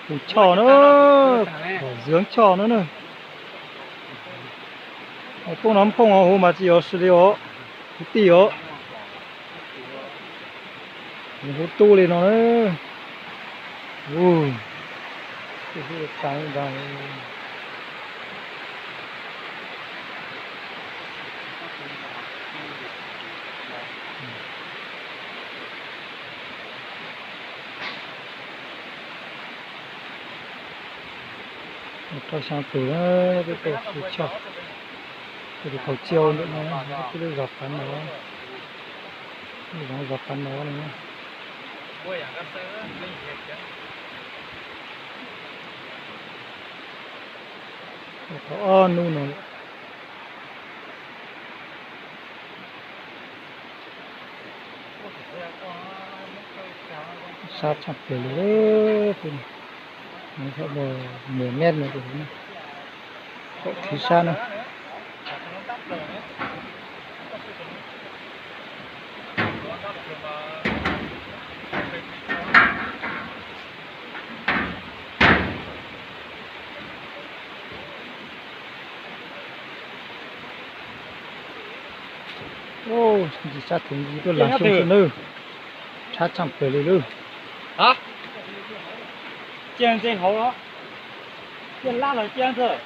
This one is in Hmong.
Tus choj na, ziev choj no na. Phooj no phooj huv mas tsis yog sis li os, kwv tij os. Huv tub li no na. Rau xyoo twg peb tau tus choj, tus thaum tsiau ntawm no, peb lub zos Pav no, lub zos Pav no no. Tau ob hnub no. Sab tshaj plaws li, mười mét no, kaum khij sab na. Ntsis sab tus ntsis tuaj lam xyoo xwb nawb. Tshab tshaj plaws li lawm. Cia ntses hauv los, cia lab los cia ntawd.